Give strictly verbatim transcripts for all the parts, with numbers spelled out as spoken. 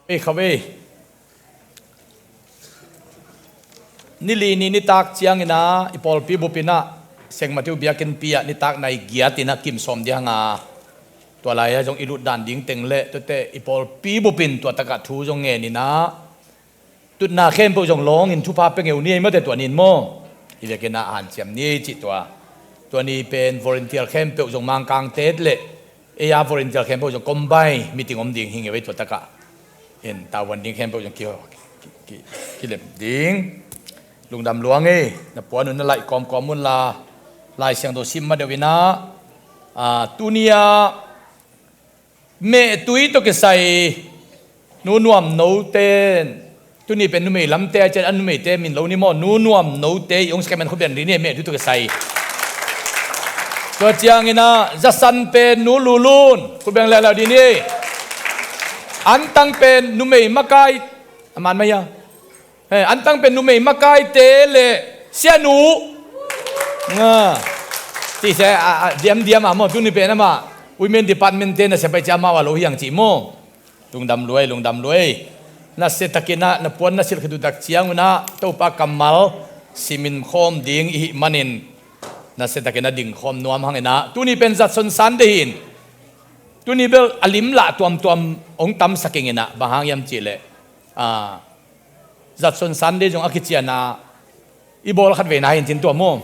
Ei, kha vei. Ni li ni nitak ciangin ah i pawlpi bupin ah Saint Matthew biakinnpi ah nitak nai giat in ah kim sawm ding hang a, tua lai-ah zong i lut dan ding teng le tuate i pawlpi bupin tua takah thu zong ngen in ah, tutna khempeuh zong lawngin thupha pia ngeu ni ei mate tua ni in maw? Hi vekin ah hanciam ni ei cih tua. Tua ni pen volunteer khempeuh zong Mangkangte le ei-a volunteer khempeuh zong combine meeting om ding hi ngeu ei tua takah. In tavuan ding khempeuh zong ki, ki, ki, kilem ding. Lungdam lua ei, na puan un na laih kawmkawm un la, Lai Siangtho sim ma deuh in ah, ah, tuni-ah mehtui tawh kisai Nu Nuam Note, tuni pen numei lamte a cian a numeite min lo ni maw, Nu Nuam Note i ong skemen khut beng dih ni ei, mehtui tawh kisai. Tua ciangin ah zasan pen Nu Lulun, khut beng leuleu dih ni ei. Antang pen numei makai, a man mai a. He, antang pen numei makaite le sianu. Nga. Ti se, a, a, diamdiam a maw, tuni pen amah women department te nasia pai ciang amau a lo hiang cih maw? Lungdam lua ei, lungdam lua ei. Nasia takin ah na puan na silh khit uh tak ciangun ah Topa kammal simin khawm ding i hih manin nasia takin ah dingkhawm nuam hang in ah, tuni pen Zatson Sunday hi in, tuni bel a lim lah tuamtuam ong tamsak ing in ah, bang hang hiam cih leh, ah, Zatson Sunday zong a kician a i bawl khat vei na hi in cin tua maw?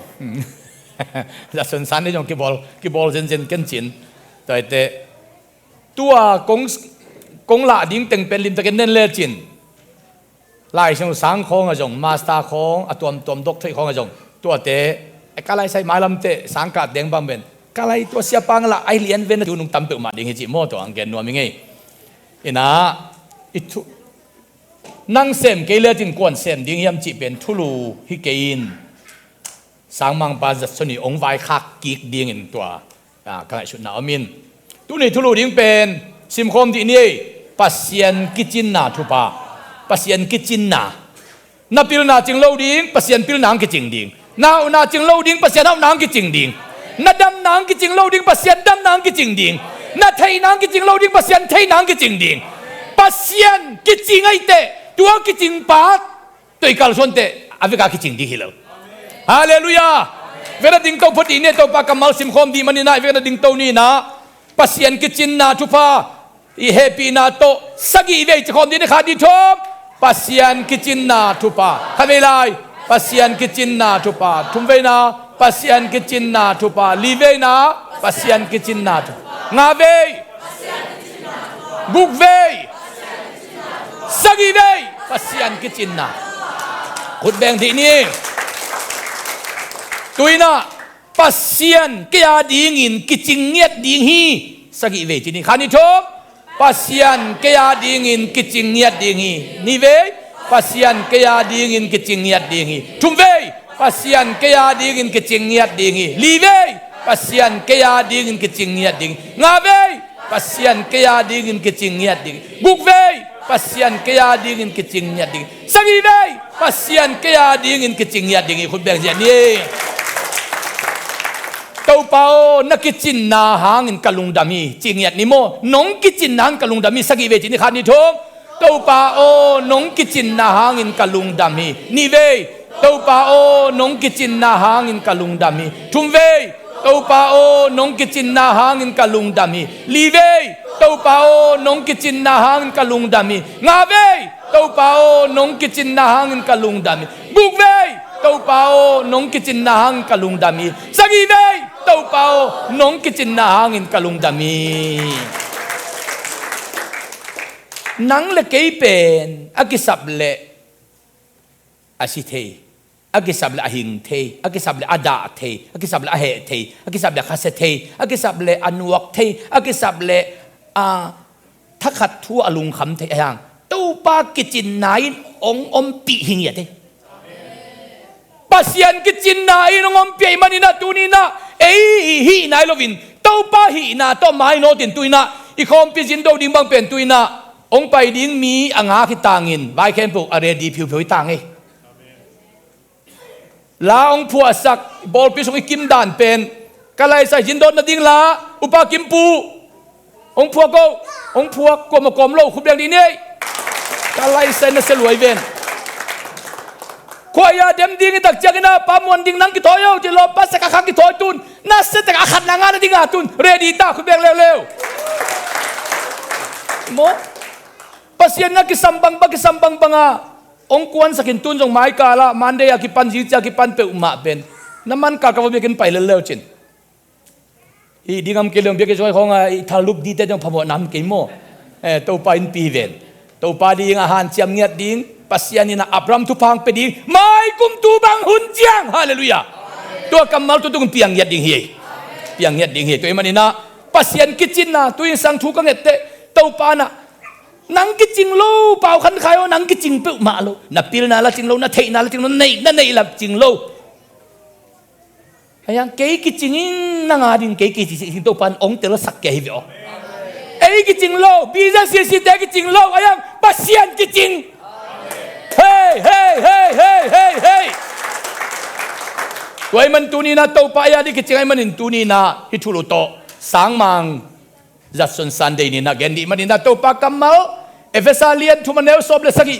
Zatson Sunday zong kibawl, kibawl zenzen ken cin. Tua hi teh, tua kong, kong lah ding teng pen limtakin nen lecin, Lai Siangtho sang khawng a zong, master khawng, a tuamtuam doctorate khawng a zong, tuate, e, ka lai sai mailamte sang kah deng bang pen, ka lai tua siapa nga lah ai lian ven a tu nung tam peuhmah ding hi cih maw, tua ang gen nuam ing ei. In ah, i thu, nang sem kei lecin kuan sem ding hiam cih pen thulu hi kei in, Sangmangpa Zatson i ong vaikhak kik dingin tua, ah, ka ngaihsutna om in. Tuni thulu ding pen simkhawm dih ni ei, Pasian kicinna thupha. Pasian kicinna. Na pilna cing lo ding, Pasian pilna ang kicing ding. Na hauhna cing lo ding, Pasian hauhna ang kicing ding. Na damna ang kicing lo ding, Pasian damna ang kicing ding. Na theihna ang kicing lo ding, Pasian theihna ang kicing ding. Pasian kicing ahih teh, tua kicing pa tua i kalsuante a veka kicing ding hi lo. Halleluiah. Vena dingto phot dih ni ei, Topa kammal simkhawm dih manin ah i vena dingto ni in ah, Pasian kicinna thupha i hehpihna tawh sagih vei ci khawm dih ni ei, khat, nih, thum. Pasian kicinna thupha. Khat vei lai. Pasian kicinna thupha. Thum veina. Pasian kicinna thupha. Li veina. Pasian kicinna thupha. Nga vei. Guk vei. Sagih vei. Pasian kicinna. Khut beng dih ni. Tu in ah, Pasian kei a dingin kicing ngiat ding hi. Sagih vei ci ni ei, khat, nih, thum. Pasian kei a dingin kicing ngiat ding hi. Nih vei. Pasian kei a dingin kicing ngiat ding hi. Thum vei. Pasian kei a dingin kicing ngiat ding hi. Li vei. Pasian kei a dingin kicing ngiat ding hi. Nga vei. Pasian kei a dingin kicing ngiat ding hi. Guk vei. Pasian kei a dingin kicing ngiat ding hi. Sagih vei. Pasian kei a dingin kicing ngiat ding hi. Khut beng ziah ni ei. Topa aw, na kicinna hangin ka lungdam hi, ci ngiat ni maw? Nong kicinna hangin ka lungdam hi, sagih vei ci ni ei, khat, nih, thum. Topa aw, nong kicinna hangin ka lungdam hi. Nih vei. Topa aw, nong kicinna hangin ka lungdam hi. Thum vei. Topa aw, nong kicinna hangin ka lungdam hi. Li vei. Topa aw, nong kicinna hangin ka lungdam hi. Nga vei. Topa aw, nong kicinna hangin ka lungdam hi. Guk vei. Topa aw, nong kicinna hangin ka lungdam hi. Sagih vei. Topa aw, nong kicinna hangin ka lungdam hi. Nang le kei pen a kisap leh a si thei, a kisap leh a hing thei, a kisap leh a dah thei, a kisap leh a heh thei, a kisap leh a khasia thei, a kisap leh a nuak thei, a kisap leh a thakhat thu a lungkham thei a hiang, Topa kicinna in ong ompih hi ngiat ei. Pasian kicinna in ong ompih ahih manin ah tuni in ah ei hih nai loin Topa hihna tawh mainawt in tu in ah i khawmpi zin do ding bang pen tu in ah ong pai ding mi a ngak hi tangin vai khempeuh a ready phiuphio hi tang ei. La ong phuahsak, bawlpi sung i kim dan pen ka lai sai zin dawt nading la, Upa Kimpu, ong phuak o, ong phuak, kuamah kawm lo, khut beng dih ni ei. Ka laisai na sia luai ven. Khuaia dem ding i tak ciangin a pa muan ding nang kithawi o ci lo, pa sak a kha kithawi tun. Na sia tak a khat na nga na ding a tun ready ta khu beng leuleu. Maw? Pasian na kisam bangbang kisam bangbang a ong kuansak in tun zong maikal ah Monday a kipan zingcia kipan peuhmah pen na man kal ka va biakinn pai leuleu cin. Hih ding am kei leng biakinn sung ai khawng a i thal lup dite zong phamawh nam kei maw? Eh, Topa in pi ven. Topa ding a hanciam ngiat ding, Pasian in a Abraham thupha hong pia ding mai kum tu bang hun ciang. Halleluiah. Tua kammal tu tung piang ngiat ding hi. Piang ngiat ding hi. Tua ahih manin a Pasian kicinna tu in sang thu ka ngette Topa na nang kicing lo, Pau Khan Khai aw, nang kicing peuhmah lo. Na pilna la cing lo, na theihna la cing lo, na neih, na neih la cing lo. Ayang kei kicing in nang a ding kei kicing Topa in ong telsak kei hi ve aw. Ei kicing lo, biza sisite kicing lo, ayang Pasian kicing. Hei, hei, hei, hei, hei, hei. Tua ahih man tuni na Topa ei a ding kicing ahih manin tuni na hih thulu tawh sangmang Zatson Sunday ni na gen dih manin a Topa kammal Efesa lian thum a neu sawm le sagih,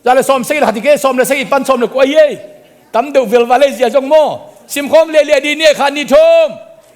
za le sawm sagih le khat hi kei, sawm le sagih pan sawm le kua hi ei. Tam deuh vel va lei zia zong maw? Simkhawm liailiai dih ni, khat ni thum.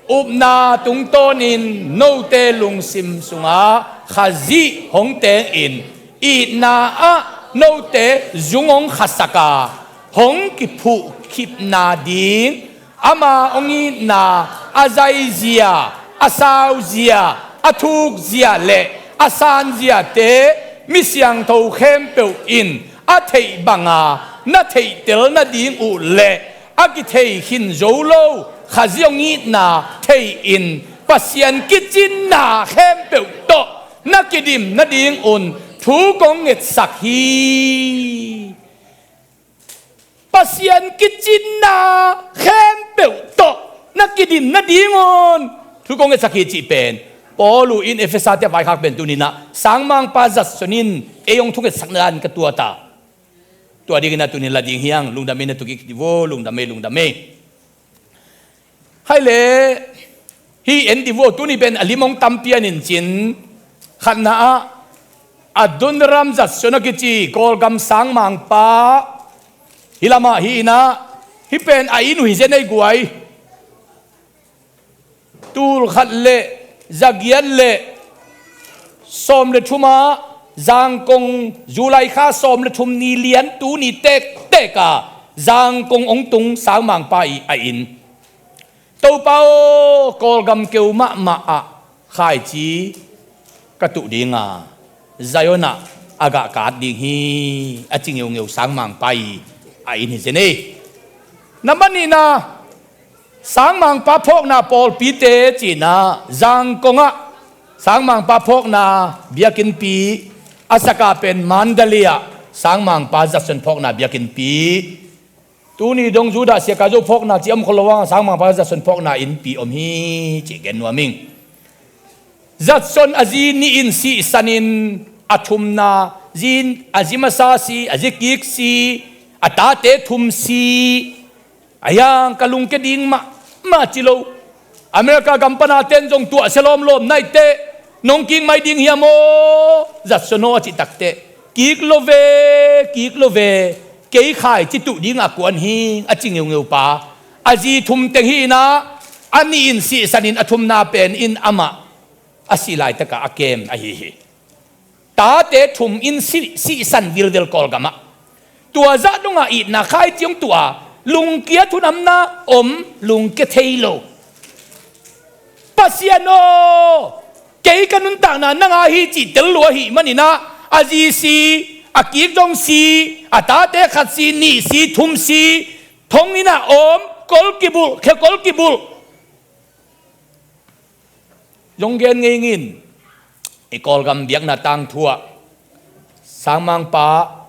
Upna tungtawnin note lungsim sungah Khazih hong tengin itna ah note zung hong khasak a hong kiphuhkhipna ding Ama hong itna a zaizia, a sauzia, a thukzia le a sanziate mi siangtho khempeuh in a theih banga na theihtel nading uh le a kithei khin zo lo Khazih hong itna thei-in Pasian kicinna khempeuh tawh na kidim nadingun thu kong ngetsak hi. Pasian kicinna khempeuh tawh na kidim nadingun thu kong ngetsak hi cih pen Paul in Efesa te a vaikhak pen tuninah sangmangpa Zatson in ei hong thungetsakna dan ka tuata. Tua dinginah tunin la ding hiang, lungdam ei na tukik divo, lungdam ei, lungdam ei. Hai le, hih en dih vua, tuni pen a lim hong tampi an in cin, khatna ah Adoniram Zatson a kici Kawlgam sangmangpa hih lamah hi inah, hih pen a inn uh hi zen ei guai. Tul khat le zagiat le sawm le thum ah Zangkong July kha sawm le thum ni lian tu ni tektek ah Zangkong hong tung sangmangpa i a inn. Topa aw, Kawlgam keu mahmah ah khaici ka tuh dinga Zion ah a gah kat ding hi, a ci ngeungeu sangmangpa i a inn hi zen ei. Na manihna sangmangpa phawkna pawlpite cinah Zangkong ah sangmangpa phawkna biakinnpi, a saka pen Mandalay ah sangmangpa Zatson phawkna biakinnpi. Tuni dong Judah sia ka zo phawkna ci om kholo ang sangmangpa Zatson phawkna innpi om hi cih gen nuam ing. Zatson a zi nih in sihsanin a thumna, zi, a zi masa si, a zi kik si, a tate thum si. A yang ka lungke ding mahmah ci lo. America gam pana ten zong tuah sia lawmlawm naih teh nong kik mai ding hiam aw Zatson aw a cih takteh kik lo ve, kik lo ve, kei khaici tuh dingah kuan hing a ci ngeungeu pa. A zi thum teng hi inah a nih in sihsanin a thumna pen in amah a sih laitakah a kem ahi hi. Tate thum in sih, sihsan vilvel Kawlgamah. Tua zah dongah itna khaici hong tuh a lungkia thunamna om, lungkia thei lo. Pasian aw, kei ka nuntakna nang a hi cih tel lua ahih maninah a zi si, a kik zong si, a tate khat si, nih si, thum si, thong innah om, kol kibulh, khekol kibulh. Zong gen ngei ngin i Kawlgam biakna tangthu ah sangmangpa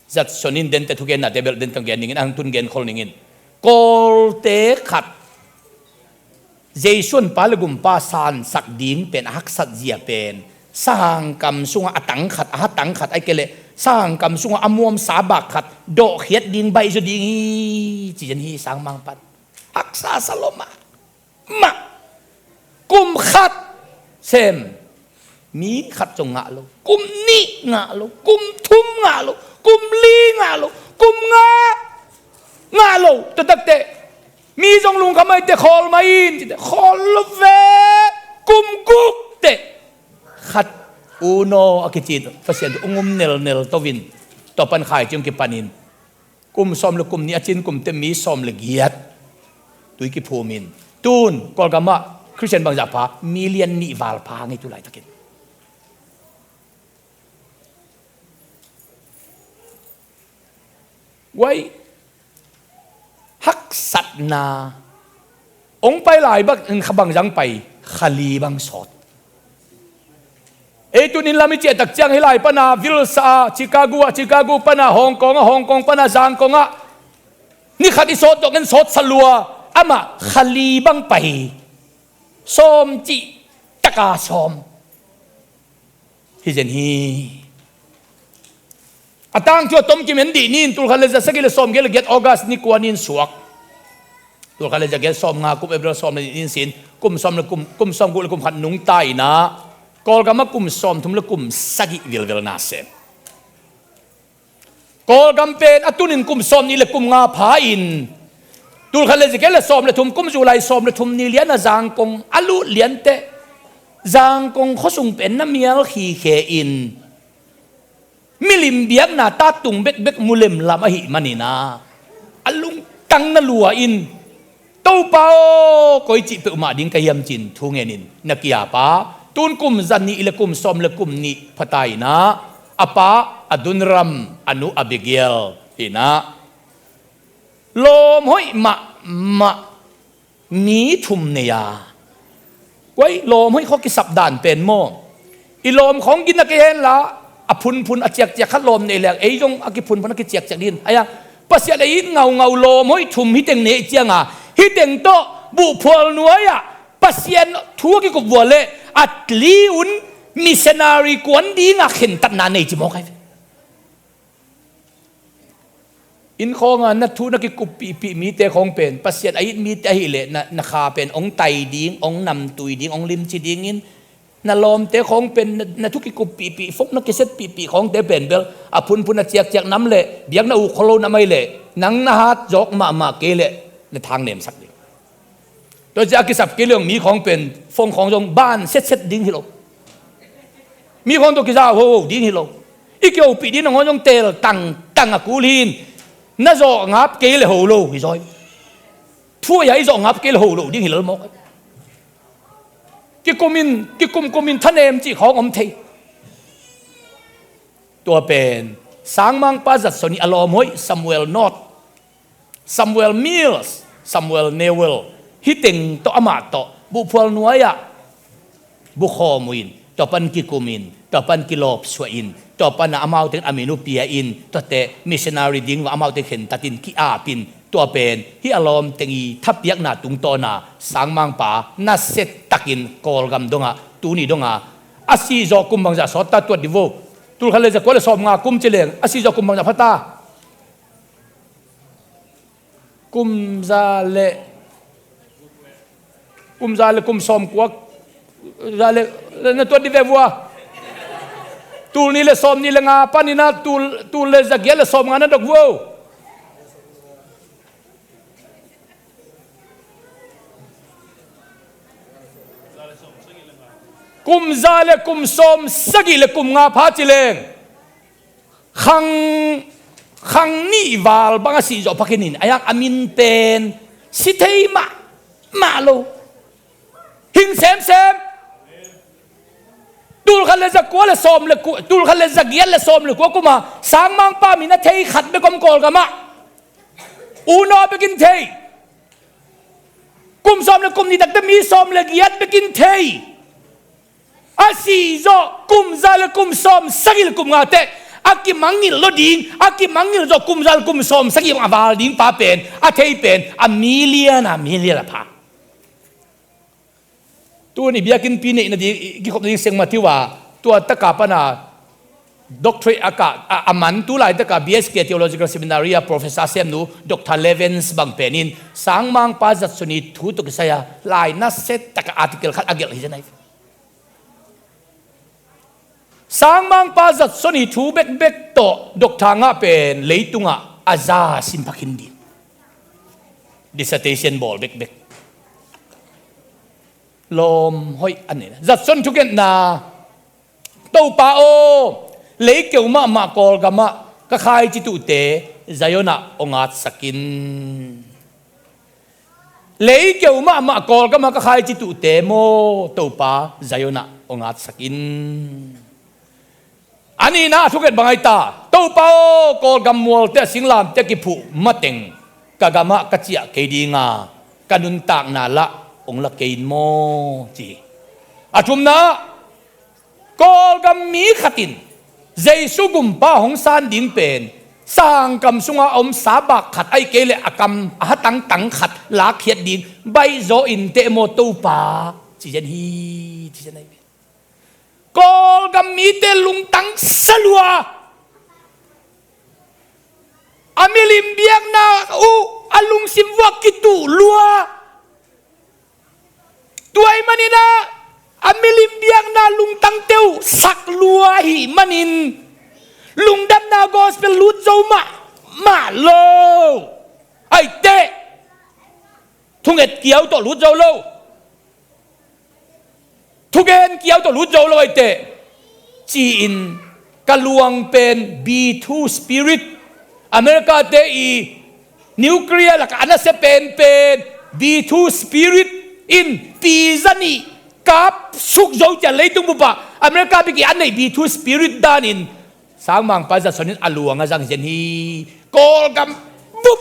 Zatson in dente thugennate belh dente gen ningin a hang tun genkhol ningin Kawlte khat Jesuan pa le gumpa sansak ding pen a haksat zia pen sahangkam sungah a tang khat, a ha tang khat ai kei leh sahangkam sungah a muamsa bak khat dawhkhiat ding baih zaw ding hi ci zen hi sangmangpan. Haksa sa lomah. Mah kum khat sem Mi khat zong ngah lo, kum nih ngah lo, kum thum ngah lo, kum li ngah lo, kum nga ngah lo. Tua takteh mi zong lungkham ahih teh khawl mah in, ci teh khawl lo ve. Kum guk teh khat uno a kici Pasian thu ung um nelnel to in, tua pan khaici hong kipan in. Kum sawm le kum nih a cin kum teh mi sawm le giat tui kiphum in. Tun Kawlgam ah Khristian bangzah pha, million nih val pha ngei tu laitakin. Guai, haksatna hong pai lai bang, kha bang zang pai, kha li bang sawt. Ei tun inn lam i ciah tak ciang hih lai pana vilsa ah, Chicago ah, Chicago pana Hong Kong ah, Hong Kong pana Zangkong ah, ni khat i sawt dok in sawt sa lua, amah kha li bang pai. Sawm cih taka sawm. Hi zen hi. A tangthu a tomkim en dih ni in, tulkhat le za sagih le sawm giat le giat August ni kua ni in suak. Tulkhat le za giat sawm nga, kum April sawm le nih ni in sin, kum sawm le kum, kum sawm guk le kum khat nungta in ah, Kawlgam ah kum sawm thum le kum sagih vilvel na sem. Kawlgam pen a tunin kum sawm nih le kum nga pha in, tulkhat le za giat le sawm le thum, kum July sawm le thum ni lian a Zangkong a lut lian teh, Zangkong khuasung pen na mial khikhe in, milim biakna ta tung bekbek mu lemlam ahih manin ah, a lungtang na lua in, Topa aw, koi cih peuhmah ding ka hiam ci in thu ngen in, na ki-ap a, tun kum za nih le kum sawm le kum nih pha ta in ah, a pa Adoniram, a nu Abigail in ah, lawm hoih mahmah mi thum nei a. Guai, lawm hoih khawng kisap dan pen maw, i lawm khawng gina kei hen la, a phunphun a ciakciak khat lawm nei leng, ei zong a kiphunphun a kiciakciak ding. Ahi a, Pasian a it ngaungau lawm hoih thum hi teng nei ciang a, hi teng tawh buhphual nuai ah Pasian thu a kikup vua leh a tli un missionary kuan ding a khentatna nei ci mawk ahi ve. Inn khawng a na thu na kikuppihpih mite khawng pen, Pasian a it mite ahih leh, na, na kha pen hong tai ding, hong namtui ding, hong limci ding in, na lawmte khawng pen, na, na thu kikuppihpih, phone na kisetpihpih khawngte pen bel, a phunphun a ciakciak nam leh, biakna uk kholo nam ahih leh, nang na hat zawk mahmah kei leh, na thang nemsak ding. Tua ciang a kisap kei leng mi khawng pen phone khawng zong ban setset ding hi lo. Mi khawng tawh kiza hoho ding hi lo. I kihopih ding nangawn zong tel tangtang a kul hi in, na zawh ngap kei le ho lo hi zaw. Thu a i zawh ngap kei le ho lo ding hi lel mawk. Kikum in, kikumkum in thanem cih khawng om thei. Tua pen Sangmangpa Zatson ii a lawm hoih Samuel North, Samuel Mills, Samuel Newell, hih teng tawh amah tawh buhphual nuai-ah bukhawm uh in, tua pan kikum in, tua pan kilawpsuah in, tua pan a amau teng a min uh pia in, tuate missionary ding uh amau teng khentat in ki-ap in, tua pen hih a lawm teng ii thapiakna tungtawn a Sangmangpa nasia takin Kawlgam dongah tuni dongah a sihzawh kum bangzah sawt ta tuat dih vo. Tulkhat le zakua le sawmnga kum ci leng a sihzawh kum bangzah pha ta? Kum za le, kum za le kum sawmkua za le, na tuat dih ve vua. Tul nih le sawmnih le nga panin ah tul, tul le zagiat le sawmnga na dok vua. Kum za le kum sawmsagih le kum nga pha ci leng khang, khang nih val bang a sihzawh pha khin in, a yak a min pen si thei mahmah lo. Hing semsem. Tulkhat le zakua le sawm le ku-, tulkhat le zagiat le sawm le kua kum a Sangmangpa min a thei khat bek om Kawlgam ah. Unau bekin thei. Kum sawm le kum nih takte mi sawm le giat bekin thei. A sihzawh kum za le kum sawmsagih le kum nga teh a kimangngilh lo ding, a kimangngilh zawh kum za le kum sawmsagih a val ding pa pen, a thei pen a million a million a pha. Tuni biakinnpi neih nading, i kikhop nading Saint Matthew a, tua taka pana doctorate a kah, a, a man tu laitaka B S K Theological Seminary a professor a semnu Doctor Levens bang pen in Sangmangpa Zatson ii thu tawh kisai a lai nasia taka article khat a gelh hi zen ahi. Sangmangpa Judson ii thu bekbek tawh doctor ngah pen leitungah a za sim pha khin ding. Dissertation bawl bekbek. Lawm hoih a nei. Judson thungetna, Topa aw, leikeu mahmah Kawlgamah ka khaici tuhte Zion ah hong atsak in. Leikeu mahmah Kawlgamah ka khaici tuhte maw, Topa, Zion ah hong atsak in. A nihna a thunget bang ahi ta, Topa aw, Kawlgam mualte a singlamteh a kiphuh mateng ka gamah ka ciah kei ding a, ka nuntakna lah hong la kei in maw, ci hi. A thumna ah, Kawlgam mi khat in Jesu gumpa hong san ding pen sangkam sungah a om sa bak khat ahih kei leh a kam a hatang tang khat lakkhiat ding baih zaw in teh maw, Topa, ci zen hi, ci zen ahi. Kawlgam mite lungtang sa lua, a milim biakna uh a lungsim vuah kituh lua. Tua ahih manin ah, a milim biakna lungtangte uh sak lua ahih manin lungdamna gospel lut zo mahmah lo. Ahi teh, thunget kiau tawh lut zo lo. Thugen kiau tawh lut zo lo ahi teh, ci-in ka luang pen B two spirit, America-te ii nuclear lakah a nasia penpen B two spirit in pi za nih kap suk zo ciang leitung bup ah America bek ii a neih B two spirit danin Sangmangpa Judson in a luang a zang zen hi. Kawlgam bup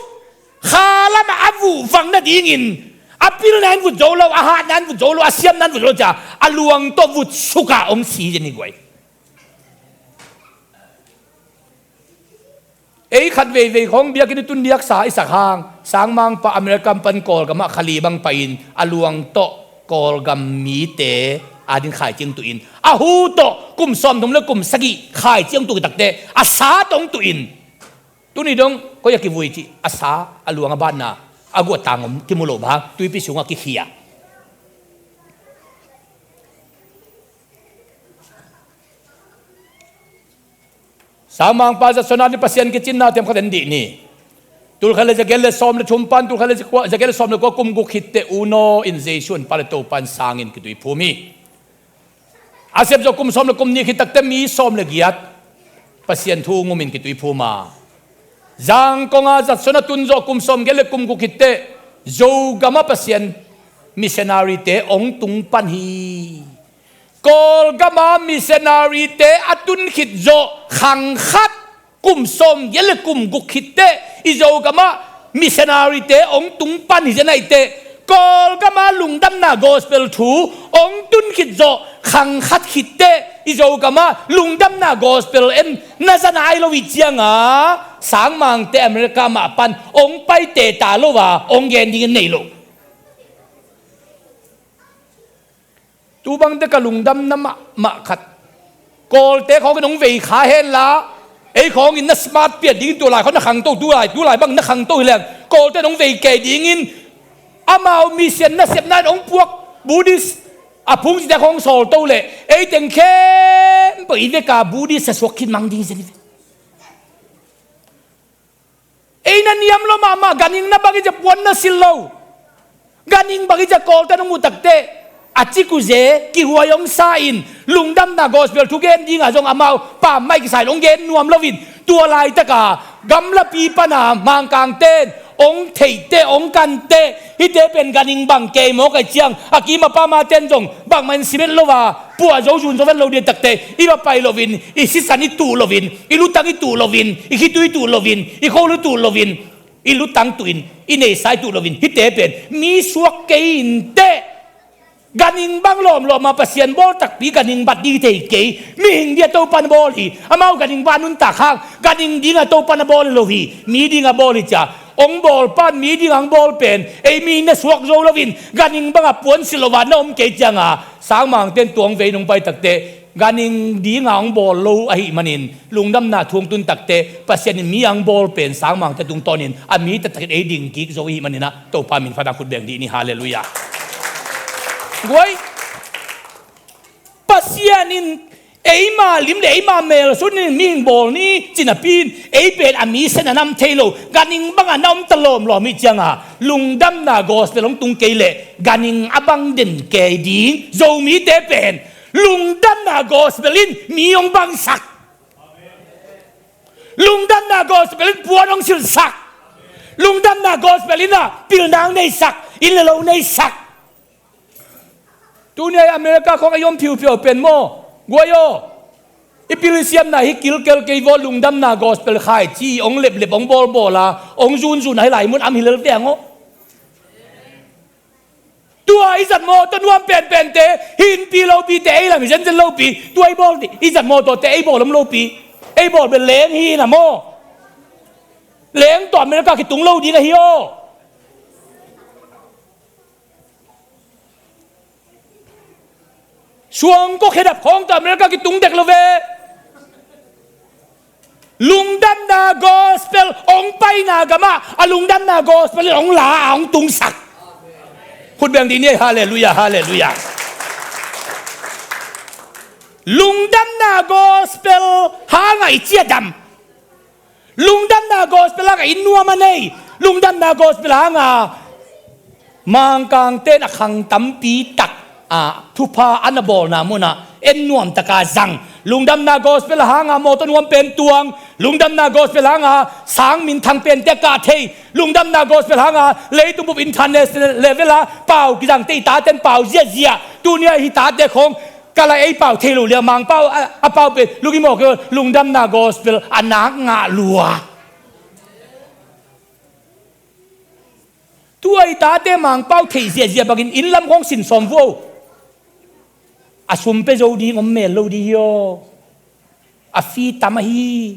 kha lamah a vuh vang nadingin a pilna in vut zo lo, a hatna in vut zo lo, a siamna in vut zo lo cia a luang tawh vut suk a hong si zen hi guai. Ei khat veivei khawng biakinn i tun diaksa i sak hang, Sangmangpa America pan Kawlgamah kha li bang pai-in a luang tawh Kawlgam mite ading khaici hong tuh in, a hu tawh kum sawmthum le kum sagih khaici hong tuh takte a sa tawh hong tuh in, tuni dong koi-ah kivui cih a sa, a luang a banna, a guah tang om kimu lo bang, tuipi sungah kikhia. Sangmangpa Judson ading Pasian kicinna themkhat en dih ni. Tulkhat le za giat le sawm le thum pan tulkhat le za kua, za giat le sawm le kua kum guk khit teh U No in Jesu in Pa le Topa in sangin kituiphum hi. A sep zawh kum sawm le kum nih khit takte mi sawm le giat Pasian thu ngum in kituiphum a, Zangkong a Judson a tun zawh kum sawm giat le kum guk khit teh Zogam ah Pasian missionary-te hong tung pan hi. Kawlgam a missionary-te a tun khit zawh khang khat, kum sawm giat le kum guk khit teh i Zogam ah missionary-te hong tung pan hi zen ahi teh, Kawlgam a lungdamna gospel thu hong tun khit zawh khang khat khit teh i Zogam ah lungdamna gospel en na za nai lo hi ciang a, Sangmangte America mah pan hong pai teta lo a, hong gen ding en nei lo. Tu bangte ka lungdamna mahmah khat, Kawlte khawng in hong vei kha hen la, ei khawng in na smart piat dingin tua lai khawng na khangto, tu lai, tu lai bang na khangto hi leng, Kawlte in hong vei kei dingin, amau mission nasepna in hong puak Buddhist a phungcite khawng sawlto leh ei teng khempeuh i vek a Buddhist a suak khit mang ding hi zen hi ve. Ei na niam lo mahmah, ganhing na bang hi cia puan na silh lo. Ganhing bang hi cia Kawlte nong muh takteh a cikuze kihuai hong sa in, lungdamna gospel thugen dinga zong amau pammaih kisa in hong gen nuam loin, tua laitaka gamlapi pana Mangkangten hong theihteh hong kanhteh, hihte pen ganhing bang kei mawk ahih ciang a kim a pamaten zong bangmah in simet lo a, puah zo zun zo vet lo ding takteh, i va pai loin, i sisan i tuh loin, i lutang i tuh loin, i khitui i tuh loin, i kholu i tuh loin, i lutang tuhin, i neisa i tuh loin, hihte pen mi suak kei inteh. Ganhing bang lawmlawm a Pasian bawl takpi ganhing bat ding thei kei. Mihing ding a Topan bawl hi. Amau ganhing bang a nuntak hang ganhing ding a Topan a bawl hi lo hi. Mi ding a bawl hi cia. Hong bawl pan mi ding a hong bawl pen ei mi na suak zo loin ganhing bang a puan silh lo a na om kei cianga Sangmangten tua hong vei nong pai takteh, ganhing dinga hong bawl lo ahih manin, lungdamna thu hong tun takteh Pasian in mi a hong bawl pen Sangmangte tungtawnin a mi taktakin ei ding kik zo ahih maninah Topa min phatna khut beng dih ni. Halleluiah. Guai, Pasian in Eima lim le eima mel sut in mihing bawl ni ci napi in, ei pen a mi sen a nam thei lo, ganhing bangah na om ta lawmlawm hi cianga, lungdamna gospel hong tung kei leh ganhing a bang den kei ding. Zomite pen lungdamna gospel in mi hong bangsak. Lungdamna gospel in puan hong silhsak. Lungdamna gospel in ah pilna hong neisak, inn le lo neisak. Tuni a America khawng a i om phiuphiau pen maw, guai aw. I pilsiamna hi kilkel kei vaw, lungdamna gospel khaici hong leplep, hong bawlbawl a, hong zunzun a, hi lai mun am hi lel veng aw. Tua i zat mawtaw nuam penpente, hi innpi lopite, ei lam hi zenzen lopi, tua i bawl, i zat mawtawte ei bawl om lopi, ei bawl bel leng hi na maw. Leng tawh America kitung lo ding ahi aw. Suangkua khedap khawng tawh America kitung dek lo ve. Lungdamna gospel hong paina gamah a lungdamna gospel in hong la a hong tungsak. Khut beng dih ni, halleluiah, halleluiah. Lungdamna gospel hangah i ciadam. Lungdamna gospel hangah inn nuam a nei. Lungdamna gospel hangah Mangkangte in a khang tampi tak ah thupha a na bawlna munah en nuamtaka zang. Lungdamna gospel hangah mawtaw nuam pen tuang. Lungdamna gospel hangah sang minthang pente kah thei. Lungdamna gospel hangah leitung bup international level ah pau kizangte i taten pau ziahziah. Tuni a hi tate khawng ka la ei pau thei lo lia, Mangpau a, a pau pen lungim aw kei, lungdamna gospel a nak ngah lua. Tua i tate Mangpau theih ziahziah bangin inn lam khawng sin sawm vuau. A sum pia zo ding om mel lo ding hi aw. A fee tam ahi.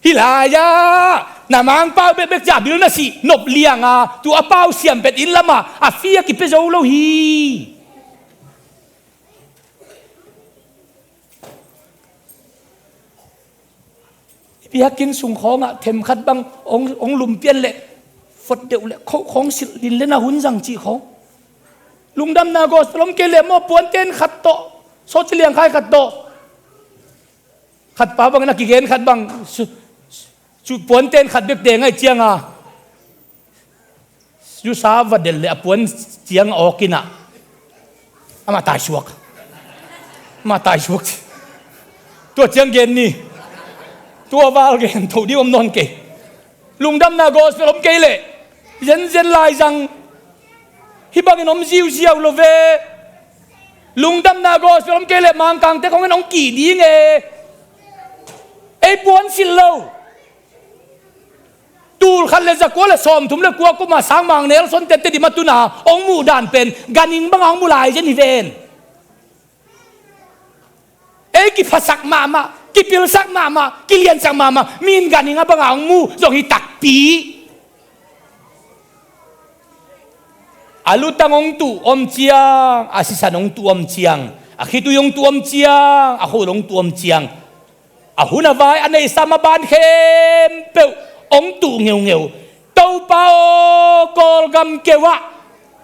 Hi lai-ah na Mangpau bekbek ciah bil na sih nop lianga, tu a pau siam pet inn lamah a fee a kipia zo lo hi. I biakinn sung khawngah themkhat bang hong, hong lumpian leh fot deuh leh khoh khawng silh lin le na hun zang cih khawng. Lungdamna gospel om kei leh maw, puanten khat tawh, sawt ci liangkhai khat tawh. Khat pa bangin a kigen khat bang su, su, puanten khat bek deng ahih cianga zusa va delh leh a puan ciang a awk inah amah taisuak. Amah taisuak. Tua ciang gen ni. Tua val gen tho ding om nawn kei. Lungdamna gospel om kei leh zenzen lai zang. Hih bangin om ziauziau lo ve. Lungdamna gospel om kei leh Mangkangte khawng in hong kih ding e. Ei puan silh lo. Tul khat le za kua le sawmthum le kua kum a sangmang Nelson tete dim a tuna hong muh dan pen ganhing banga hong mu lai zen hi ven. Ei kiphasak mahmah, kipilsak mahmah, kiliansak mahmah, mi in ganhing a banga hong mu zong hi takpi. A lutang hong tuh om ciang, a sisan hong tuh om ciang, a khitui hong tuh om ciang, a khol hong tuh om ciang, a hun a vai a neihsa a ban khempeuh hong tuh ngeungeu. Topa aw, Kawlgam keu ah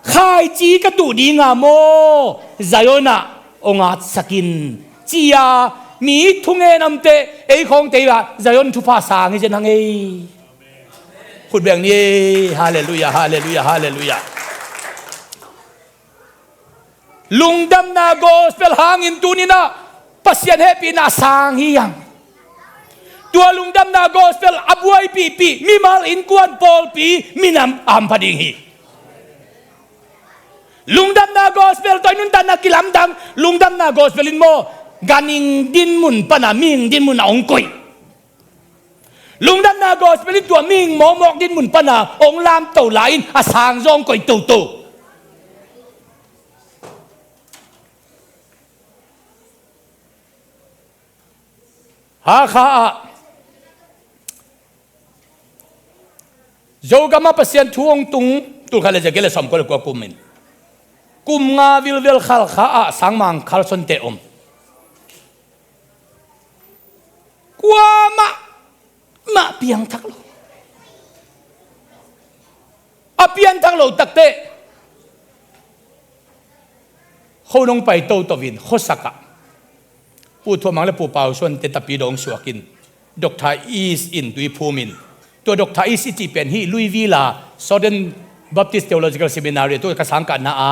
khaici ka tuh dinga maw, Zion ah hong atsak in, ci-a mi thungen omte ei khawngte ah Zion thupha sang hi zen hang ei. Khut beng ni ei. Halleluiah, halleluiah, halleluiah. Lungdamna gospel hangin tuninah Pasian hehpihna a sang hi hang. Tua lungdamna gospel a buaipihpih mimal, innkuan, pawlpi, minam a hampha ding hi. Lungdamna gospel tawh i nuntakna kilamdang. Lungdamna gospel in maw, ganhing dinmun pana mihing dinmun a hong koih. Lungdamna gospel in tua mihing mawkmawk dinmun pana hong lamto lai-in a sangzaw hong koih toto. Hakha ah Zogam ah Pasian thu hong tung, tul khat le za giat le sawmkua le kua kum in, kum nga vilvel Khalkha ah sangmang Khalsonte om. Kuamah mah piangthak lo. A pianthak lo takteh kho nong pai toto in khuasak ah Pu Thuam Mang le Pu Pau Suan te tapidaw suakin, Doctor East in tui phumin, tua Doctor East i cih pen hih Louisville a Southern Baptist Theological Seminary, tua ka sangkahna a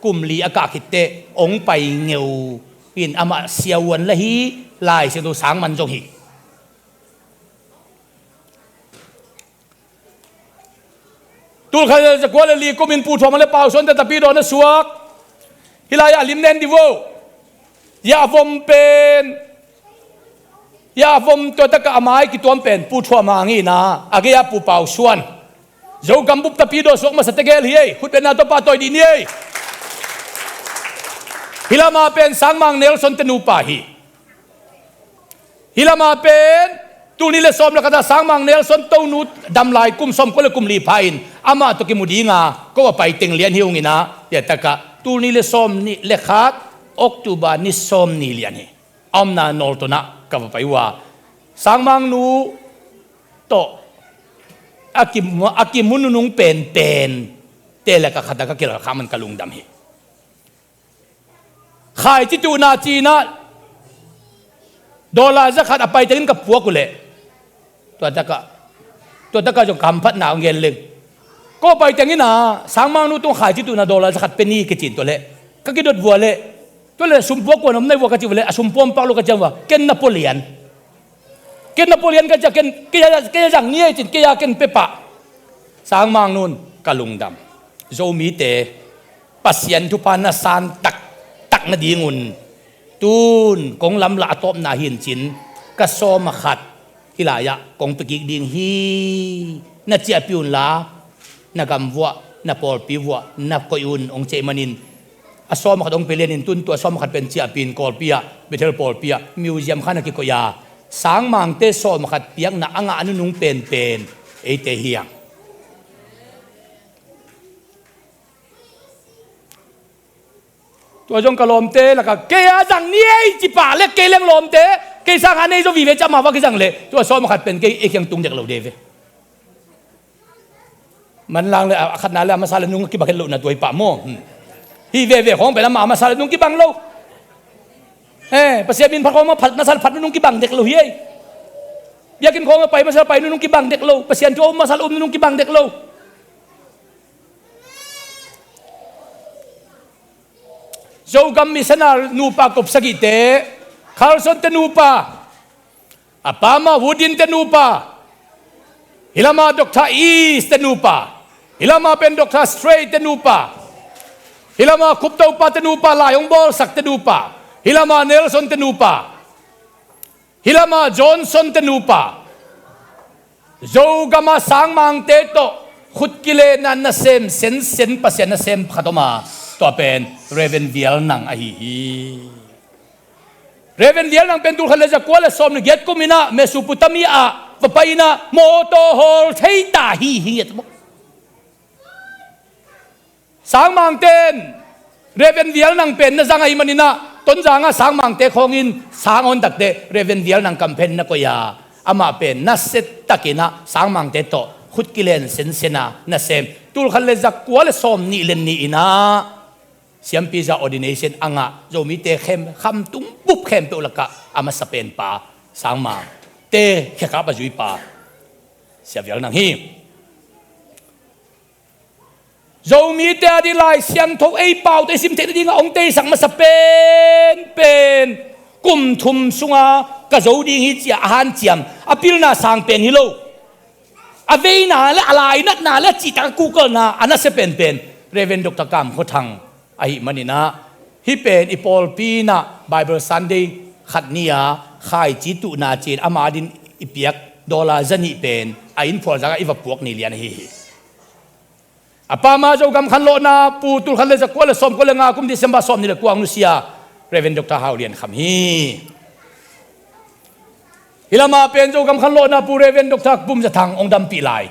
kum li a kah khit teh hong pai ngeu in, amah siavuan la hi, Lai Siangtho sang man zong hi. Tulkhat le zakua le li kumin Pu Thuam Mang le Pau Suan te tapidaw na suak. Hih lai-ah lim nen dih vo. Yahvom pen, Yahvom tua takah a mai kituam pen Pu Thuam Mang hi na, a gei-ah Pu Pau Suan. Zogam bup tapidaw suak masa tegel hi ei. Khutbetna tawh pahtawi dih ni ei. Hih lamah pen Sang Mang Nelson te nupa hi. Hih lamah pen tul nih le sawm le khat a Sang Mang Nelson tonu dam lai kum sawmkua le kum li pha in, amah tawh kimu dinga ko a pai teng lian hi ung in ah, tua takah tul nih le sawm nih le khat October ni sawm ni lian hi. A omna Nolton ah ka va pai uh a, Sang Mang nu tawh a kimu, a kimu nunung penpen te le ka khat a ka kilak kha man ka lungdam hi. Khaici tuhna ci-in ah dollar za khat a pai tengin ka puak uh leh, tua takah, tua takah zong ka hamphatna hong gen leng. Ko pai tengin ah Sang Mang nu tung khaici tuhna dollar za khat pe ni kici-in, tua leh ka kidot vua leh, tua leh sum puak kua na om na hia vua ka cih vua leh, a sum puam pak lo ka ci vua, ken na pua lian. Ken na pua lian ka ci a, ken, kei a, kei a zang ni ei ci-in, kei a ken pe pah. Sang Mang nun ka lungdam. Zomite Pasian thupha na san taktak nadingun tun kong lamlah a tawpna hi in cin, ka sawm a khat hih lai-ah kong pia kik ding hi. Na ciahpih unla, na gam vuah, na pawlpi vuah na koih un, hong ci ahih manin, a sawm a khat hong pia lianin tun tua sawm a khat pen ciahpih in Kawlpi ah, Bethel Pawlpi ah museum khat na kikoih a, Sang Mangte sawm a khat piakna a ngah nunung penpen eite hi hang. Tua zong ka lawmte lakah kei a zang ni ei ci pah leh, kei leng lawmte, kei sang a nei zaw vive ci a, amau a kizang leh tua sawm a khat pen kei ei kiang tung dek lo de ve. Manlang le a khatna le a masa le nung kibang het lohna tua hi pah maw. Hmm. Hih veve khawng pen amah a masa le nung kibang lo. Eh, Pasian min phat khawng mah phat masa le phat nunung kibang dek lo hi ei. Biakinn khawng mah pai masa le pai nunung kibang dek lo. Pasian thu a um masa le um nunung kibang dek lo. Zogam missionary nupa kop sagihte, Carlson te nupa, a pa mah Woodin te nupa, hih lamah Doctor East te nupa, hih lamah pen Doctor Stray te nupa, hih lamah Khuptopa te nupa, lai hong bawlsak te nupa, hih lamah Nelson te nupa, hih lamah Johnson te nupa, Zogam a Sang Mangte tawh khut kilenna nasem sensen Pasian nasem pakhat om a, tua pen Reverend Vial Nang ahi hi. Reverend Vial Nang pen tulkhat le zakua le sawm le giat kum in ah Mesopotamia ah va pai in ah mawtaw hawl thei ta hi hi. Sang Mangte in Reverend Vial Nang pen na zang ahih manin ah, Tonzang ah Sang Mangte khawng in sang a hong takte Reverend Vial Nang campaign na koih a, amah pen nasia takin ah Sang Mangte tawh khut kilen sensen a nasem, tulkhat le zakua le sawm nih le nih in ah siampi za ordination a ngah Zomite khem, khamtung bup khempeuh lakah a masa penpa, Sang Mangte khekap a zuipa Sia Vial Nang hi. Zomite a ding Lai Siangtho ei paute i sim theih nadingah hong teisak masa penpen kum thum sunga ka zo ding hi ci-a a hanciam, a pilna sang pen hi lo. A veina le a lainatna le a cihtak a kuhkolhna a nasia penpen Reverend Doctor Kam Khua Thang ahih manin ah, hih pen i pawlpi in ah Bible Sunday khat ni-a khaici tuhna ci-in ama adingin i piak dollar za nih pen a inn phual zangah i va puak ni lian ahi hi. A pa mah Zogam khanlawhna Pu tulkhat le zakua le sawmkua le nga kum December sawmnih le kua hong nusia Reverend Doctor Hau Lian Kham hi. Hih lamah pen Zogam khanlawhna Pu Reverend Doctor Pum Za Thang hong dampih lai.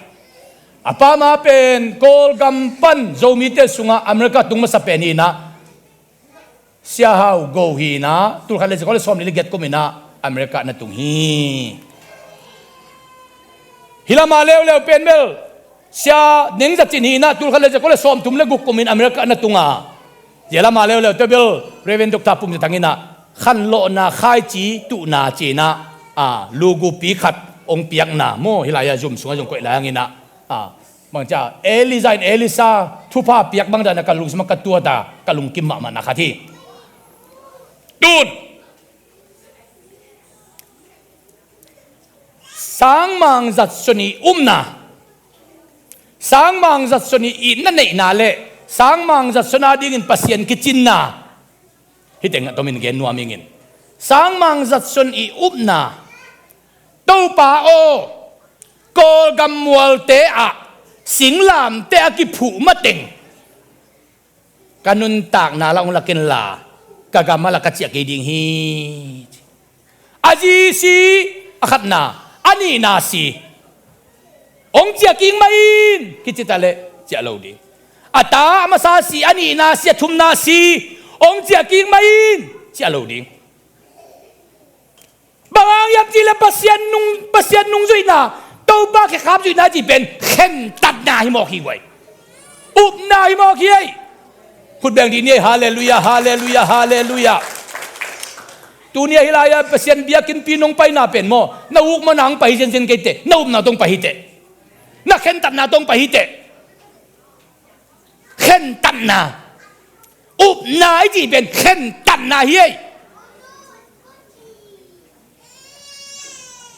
A pa mah pen Kawlgam pan Zomite sungah America tung masa pen hi in ah, Sia Hau Go hi in ah, tulkhat le zakua le sawmnih le giat kum in ah America na tung hi. Hih lamah leuleu pen bel Sia Neng Za Cin hi in ah, tulkhat le zakua le sawmthum le guk kum in America na tung a, hih lamah leuleu te bel Reverend Doctor Pum Za Thang in ah khanlawhna khaici tuhna cinah, a, lugupi khat hong piakna maw, hih lai-ah zum sungah zong koih lai hanginah, a, bangcia Elijah in Elisha thupha piak bangdana ka lungsim ah ka tuata ka lungkim mahmahna khat hi. Tun sangmang zatson i upna, sangmang zatson i itna neihna le sangmang zatson adingin Pasian kicinna, hih teng a tomin gen nuam ingin. Sangmang zatson i upna, Topa aw, Kawlgam mualte ah singlamteh a kiphuh mateng ka nuntakna la hong lak inla, ka gam ah la ka ciah kei ding hi. A zi si, a khatna, a nihna si, hong ciah kik mah in, kici ta leh ciah lo ding. A ta a masa si, a nihna si, a thumna si, hong ciah kik mah in, ciah lo ding. Bang hang hiam cih leh Pasian nung, Pasian nungzuihna, Topa khekhap zuihna cih pen khentatna hi mawk hi guai. Upna hi mawk hi ei. Khut beng dih ni ei. Halleluiah, halleluiah, halleluiah. Tuni a hih lai-ah Pasian biakinnpi nong paina pen maw, na uk mawhna hong pai hi zenzen kei teh, na upna tawh hong pai hi teh. Na khentatna tawh hong pai hi teh. Khentatna. Upna i cih pen khentatna hi ei.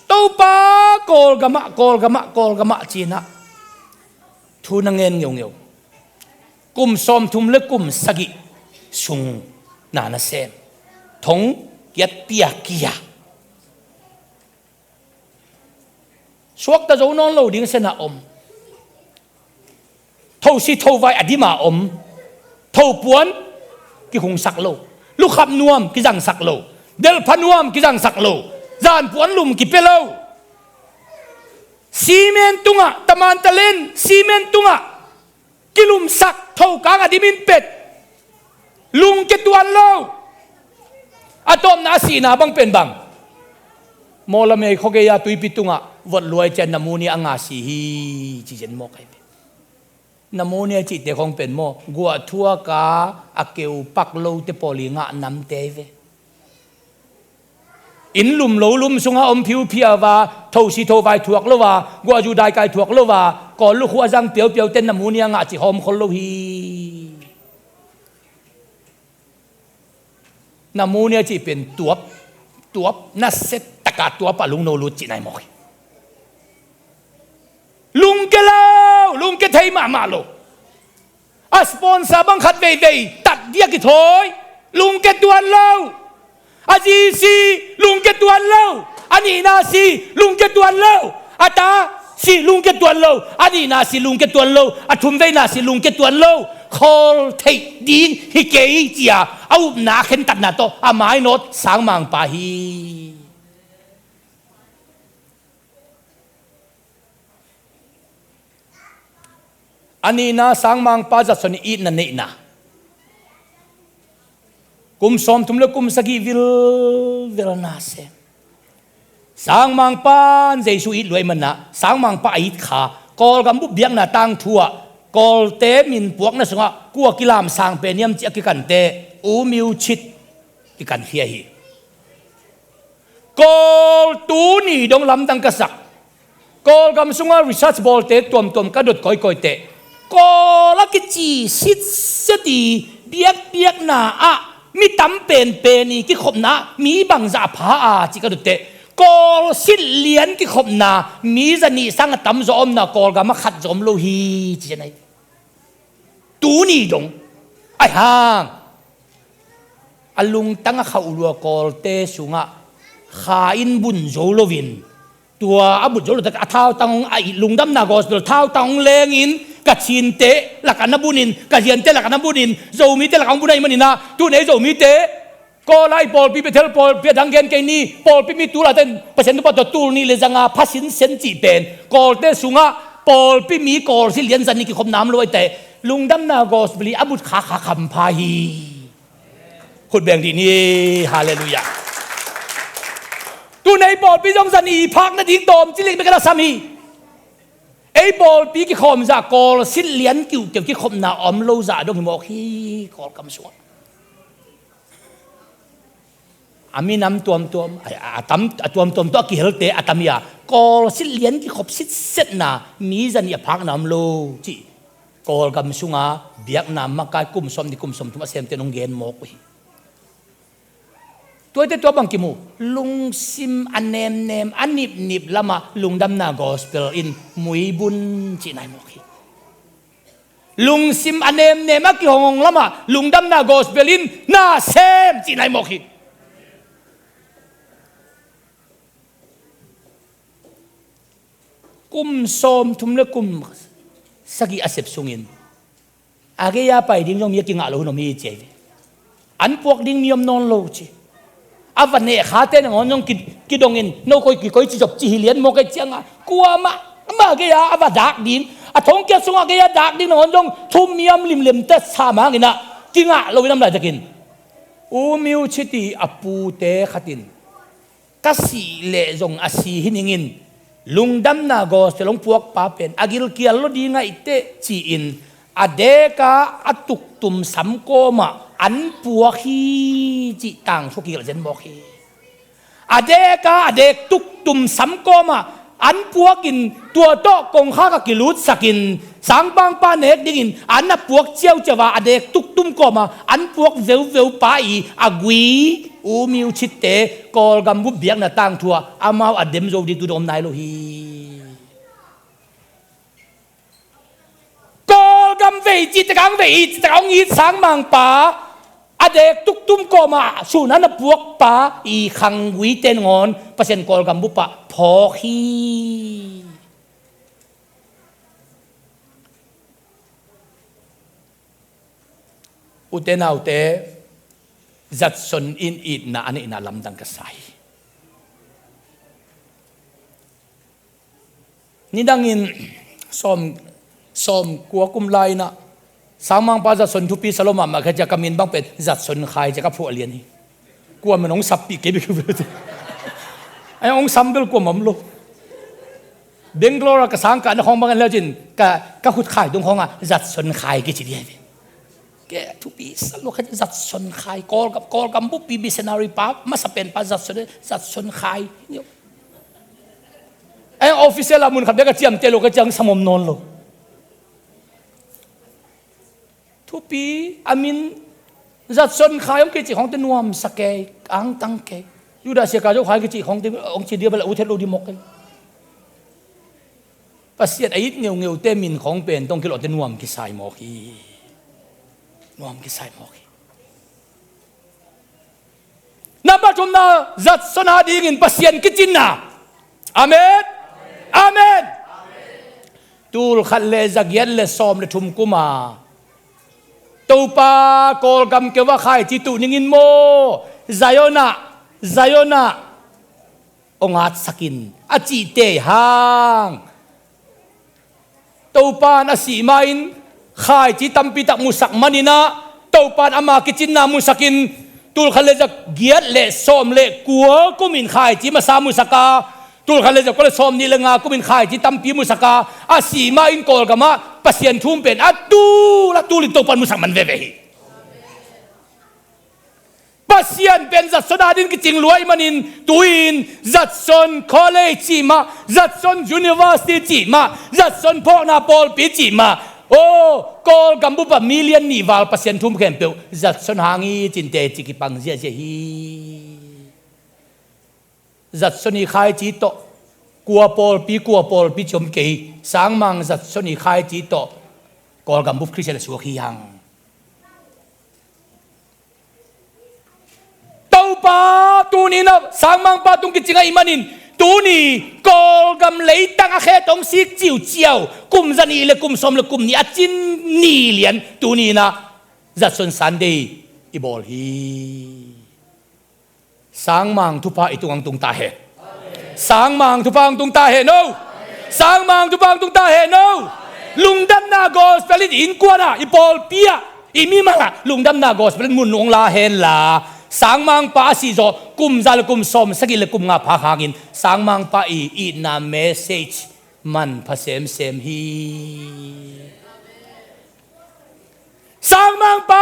Topa, Kawlgam ah, Kawlgam ah, Kawlgam ah cinah thu na ngen ngeungeu. Kum sawmthum le kum sagih sung na nasem thong kiat piakia suakta zo nawn lo ding sena om. Thosi thovai a dima om. Thopuan kihungsak lo. Lukhap nuam kizangsak lo. Delhpha nuam kizangsak lo. Zanpuan lum kipia lo. Simen tungah, taman talen simen tungah kilumsak thokang a dimin pet. Lungkia tuan lo. A tawpna a sihna bang pen bang? Mawlamei khuagei-a tuipi tungah vot luai cian namunia a ngah si hi, ci zen mawk ahi ve. Namunia cihte khong pen maw, guahthuaka a keupak lote pawl i ngah namte ahi ve. Inn lum lo lum sunga om phiuphiau a, thosi thovai thuak lo a, guahzu daikai thuak lo a, kawl lukhu a zang piaupiau ten namunia ngah cih hawm khol lo hi. Namunia cih pen tuap, tuap, nasia taka tuapa lungno lut cihna hi mawk hi. Lungkia lo, lungkia thei mahmah lo. A sponsor bang khat veivei tat dia kithawi, lungkia tuan lo. A zi si, lungkia tuan lo. A nihna si, lungkia tuan lo. A ta si, lungkia tuan lo. A nihna si, lungkia tuan lo. A thumveina si, lungkia tuan lo. Khawl theih ding hi kei cia a upna a khentatna tawh a mainawt sangmangpa hi. A nihna sangmangpa zatson i itna neihna. Kum sawmthum le kum sagih vilvel na sem. Sangmangpan Jesu it luai manah sangmangpa a it kha Kawlgam bup biakna tangthu ah Kawlte min puakna sungah kua kilamsang pen hiam cih a kikante U Myo Chit kikankhia hi. Kawl tuni dong lamdang ka sak. Kawlgam sunga research bawlte tuamtuam ka dot kawikawi teh Kawl a kici sitset i biakpiakna ah mi tam penpen i kikhopna ah mi bangzah a pha a cih ka dot teh Kawl sit lian kikhopna mi zanih sang a tamzaw omna Kawlgam ah khat zaw om lo hi ci a nai. Tuni dong ai hang a lungtang a khauh lua Kawlte sungah kha in bun zo loin tua a bun zo lo tak a thautang hong a ih lungdamna gospel thautang hong lengin ka Chinte lakah na bunin ka Ziante lakah na bunin Zomite lakah hong bun ahih maninah tuni ei Zomite Kawl ah i pawlpi Bethel pawlpi a dang gen kei ni pawlpi mi tul a ten Pasian thupha tawh tul nih le zanga pha sinsen cih pen Kawlte sungah pawlpi mi Kawl sit lian zan nih kikhopna om lo ahi teh lungdamna gospel i a but khakha khampha hi. Khut beng dih ni. Halleluiah. Tun ei pawlpi zong zan nih i phak nading tawm cilik bek a la sam hi. Ei pawlpi kikhawm zah Kawl sit lian kiuhkeuh kikhopna om lo zah dong hi mawk hi Kawlkam sungah. a minam tuamtuam, a, a, a tam, a tuamtuam tawh a kihelte a tam hi a, Kawl sit lian kikhop sitsetna, mi zanih a phakna om lo, cih Kawlgam sunga biakna makai kum sawm nih kum sawm thum a semte nong gen mawk uh hi. Tuate tua bang kimu, lungsim a nemnem, a nipnip lamah lungdamna gospel in muibun cih nai mawk hi. Lungsim a nemnem a kihonghong lamah lungdamna gospel in na sem cih nai mawk hi. Kum sawmthum le kum sagih a sep sungin a gei-a pai ding zong mi a kingah lo hun om hi ci ahi ve. An puak ding mi om nawn lo ci. A va neh khate nangawn zong ki, kidongin no koi kikoi ci zop ci hi lian mawk ahi cianga kuamah mah gei-a a va dak ding, a thongkiat sungah gei-a dak ding nangawn zong thum mi om limlim ta sa manginah kingah lo in om laitakin U Myo Chit i a pute khatin ka sih leh zong a si hi ningin lungdamna gospel hong puakpa pen a gilkial lo ding ahi teh ci-in a deka a tuktum samkawmah an puak hi cih tangthu kigel zen mawk hi. A deka a dek tuktum samkawmah an puakin tua tawh kongkhak a kilutsakin sangpangpa nek dingin an a puak ciauciau a a dek tuktum kawma an puak veuveu pa i a gui U Myo Chit te Kawlgam bup biakna tangthu ah amau a dem zo ding tu dawm nai lo hi. Kawlgam vei cih tekang vei cih tekang hong it sangmangpa a dek tuktum kawma sun an a puakpa i khanggui ten ngawn Pasian Kawlgam bup ah phawk hi. Ute naute, Judson in itna a neihna lamdang ka sa hi. Nidangin sawm, sawm kua kum lai-inah sangmangpa Judson thupi sa lo mahmah ka cia ka min bang pen Judson Khai cia ka phuah lian hi. Kuaman hong sappih kei bek hi. Ai hong sam bel kuamah om lo. Bangalore ah ka sangkahna khawng bang en leucin ka, ka khut khai tung khawngah Judson Khai kici dih ahi ve. Ke thupi sa lua kha Judson Khai Kawlgam, Kawlgam buppi missionary pa masa pen pa Judson, Judson Khai. Ai official ah mun khat bek a ciamteh lo ka ciang sam om nawn lo. Thupi a min Judson Khai hong kici khawngte nuamsa kei, angtang kei. Judah sia ka zo khai kici khawngte hong ci dia bala uthet lo di mawk kei. Pasian a it ngeungeute min khawng pen tawng kilawhte nuam kisai mawk hi. Nuam kisai mawk hi. Nambat thumna, Judson a dingin Pasian kicinna. Amen. Amen. Tul khat le za giat le sawm le thum kuma Topa Kawlgam keu a khaici tuh ningin maw, Zion ah, Zion ah hong atsakin a cihte hang Topa in a sih ma-in khaici tampi tak musak maninah Topa in ama kicinna musakin tul khat le za giat le sawm le kua kumin khaici masa musaka, tul khat le za kua le sawm nih le nga kumin khaici tampi musaka, a sih ma-in Kawlgamah Pasian thu-um pen a tul a tulin Topa in musak man veve hi. Pasian pen Judson a din kicing lua ahih manin tu-in Judson College cih mah, Judson University cih mah, Judson phawkna pawlpi cih mah, aw Kawlgam bup ah million nih val Pasian thu-um khempeuh Judson hang hi cin teci kipang ziahziah hi. Judson i khaici tawh kua pawlpi kua pawlpi ci om kei, sangmang Judson i khaici tawh Kawlgam bup Khristian a suak hi hang. Topa tuni in ah sangmangpa tung kicing ahih manin tuni Kawlgam leitang a khet hong sik ciuciau kum za nih le kum sawm le kum nih a cin ni lian tuni in ah Judson Sunday i bawl hi. Sangmang thupha i tungah hong tung ta hen. Sangmang thupha hong tung ta hen o. Sangmang thupha hong tung ta hen o. Lungdamna gospel in i innkuan ah, i pawlpi ah, i mimal ah lungdamna gospel in mun hong la hen la, sangmangpa a sih zawh kum za le kum sawm sagih le kum nga phak hangin sangmangpa i itna message manpha semsem hi. Sangmangpa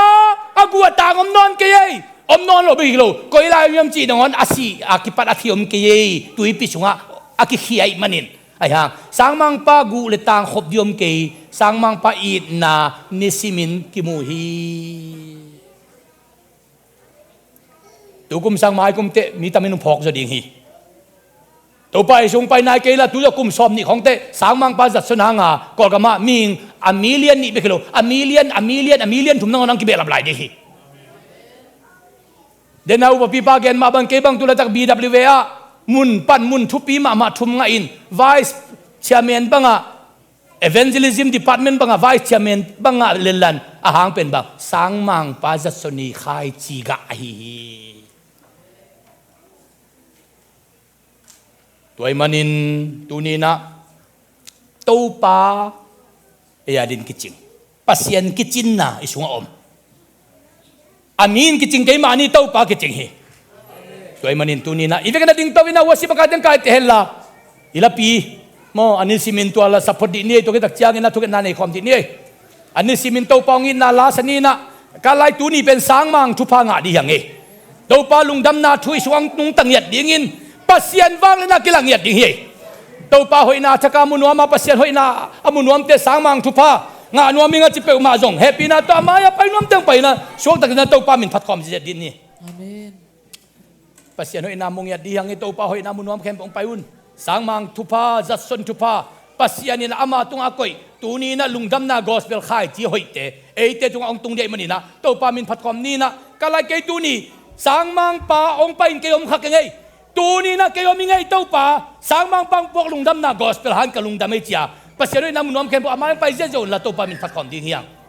a guah tang om nawn kei ei. Om nawn lo bek hi lo. Koi lai om hiam cih nangawn a si a kipat a thei om kei ei. Tuipi sungah a kikhia ih manin. Ahi hang sangmangpa guh le tang khop ding om kei. Sangmangpa itna nisimin kimu hi. Tukum sang maikum teh mi tamin hong phawk zaw ding hi. Topa Jesu hong pai nai kei la, tu zaw kum sawm nih khawng teh sangmangpa zatson hanga Kawlgamah mihing a million nih bek hi lo, a million, a million, a million thum nangawn hong kibehlap lai ding hi. Dena upapipa gen mah bang kei bang tu laitak B W A ah mun pan mun thupi mahmah thum ngahin vice chairman bangah, evangelism department bangah vice chairman bangah lenlan a hang pen bang sangmangpa zatson hi khaici gah ahi hi. Tua ih manin tuninah Topa ei a din kicing, Pasian kicinna i sungah om. A mi in kicing kei mah ni, Topa kicing hi. Tua ih manin tuninah i vekna dingto inah worship a kai teng kai teh henla i lapi maw a nisimin tua la support dih ni ei. Tua kitak ciangin a thuketna nei khawm dih ni ei. A nisimin Topa hong itna la sa ninah ka lai tuni pen sangmang thupha ngah dih hiang ei. Topa lungdamna thu i sungah hong tungta ngiat dingin Pasian vangliatna kilang ngiat ding hi. Topa hoihna a thaka mu nuama Pasian hoihna a mu nuamte sangmang thupha ngah nuam ing a ci peuhmah zong hehpihna tawh a mai-ah pai nuam teng paina suaktakin Topa min phatkhawm ziazia ding hi. Amen. Pasian hoihna mu ngiat ding hi hang hi. Topa hoihna mu nuam khempeuh hong pai un. Sangmang thupha, zatson thupha Pasian in ama tungah a koih, tuni inah lungdamna gospel khaici hoihte eite tungah hong tung dih ih maninah Topa min phatkhawm ninah ka lai kei tuni sangmangpa hong pai in kei om kha keng ei. Tuni inah kei om ing ei Topa, sangmangpa hong puak lungdamna gospel hang ka lungdam ei cia Pasian hoihna mu nuam khempeuh a mai hong pai ziazia unla Topa min phatkhawm ding hi hang. Amen.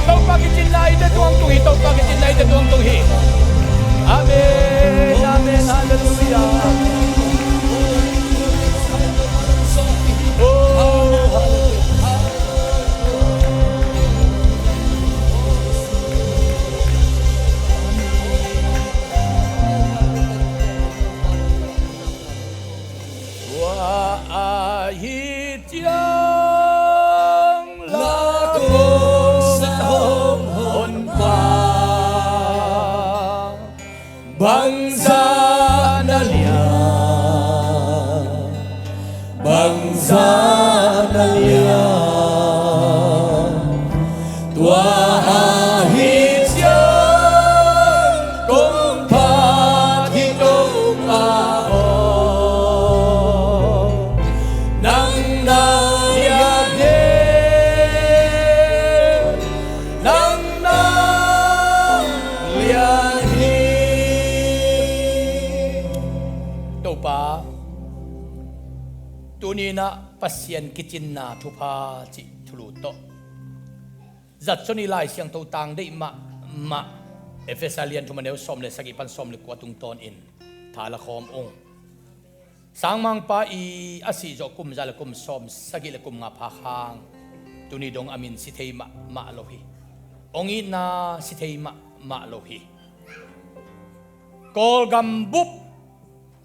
Topa kicinna eite tungah tung hi, Topa kicinna eite tungah tung hi. Amen, amen, halleluiah. Oh, halleluiah. Tua ahi ciang la kong sa hong honpa, bangzah na lian, bangzah na lian. Tua ahi ciang kong phat hi Topa aw, nang na lian hi, nang na lian hi. Topa, tuni-in ah Pasian kicinna thupha cih thulu tawh Zatson i Lai Siangtho tang deih mahmah Efesa lian thum a neu sawm le sagih pan sawm le kua tungtawnin tha la khawm ung. Sangmangpa i a sih zawh kum za le kum sawm sagih le kum nga pha hang, tuni dong a min si thei mahmah lo hi. Hong itna si thei mahmah lo hi. Kawlgam bup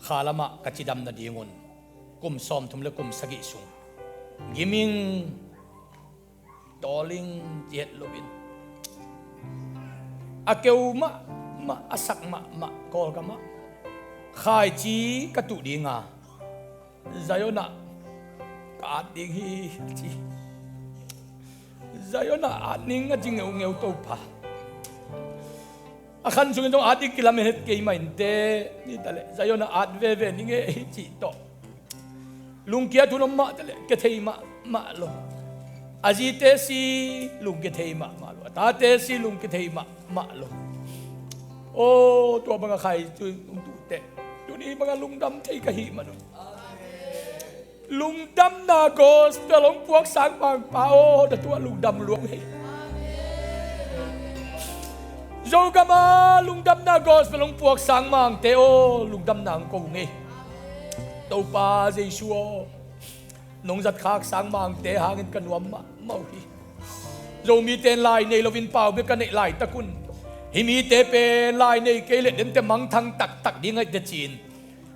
kha lamah ka cidam nadingun kum sawmthum le kum sagih sung giming tawling ciat loin a keu mahmah, a sak mahmah Kawlgamah khaici ka tuh dinga, Zion ah ka at ding hi, a ci. Zion ah at ning a ci ngeungeu Topa. A khan sungin zong at ding kilamen het kei mah inteh, ni taleh Zion ah at veve ning e, hi cih tawh. Lungkia thun om mah taleh kia thei mahmah lo. A zite si lungkia thei mahmah lo, a tate si lungkia thei mahmah lo. Aw, tua banga khaici hong tuhteh tuni banga lungdam thei ka hih manun, lungdamna gospel hong puak Sangmangpa aw, na tuah lungdam luang hi. Zogama lungdamna gospel hong puak Sangmangte aw, lungdamna hong ko ung ei. Topa Jesu aw, nong zatkhak Sangmangte hangin ka nuam mahmah uh hi. Zomite in lai nei loin pau bek ka neih laitakun, hih mite pen lai nei kei leh dente mangthang taktak ding ahi teh ci-in,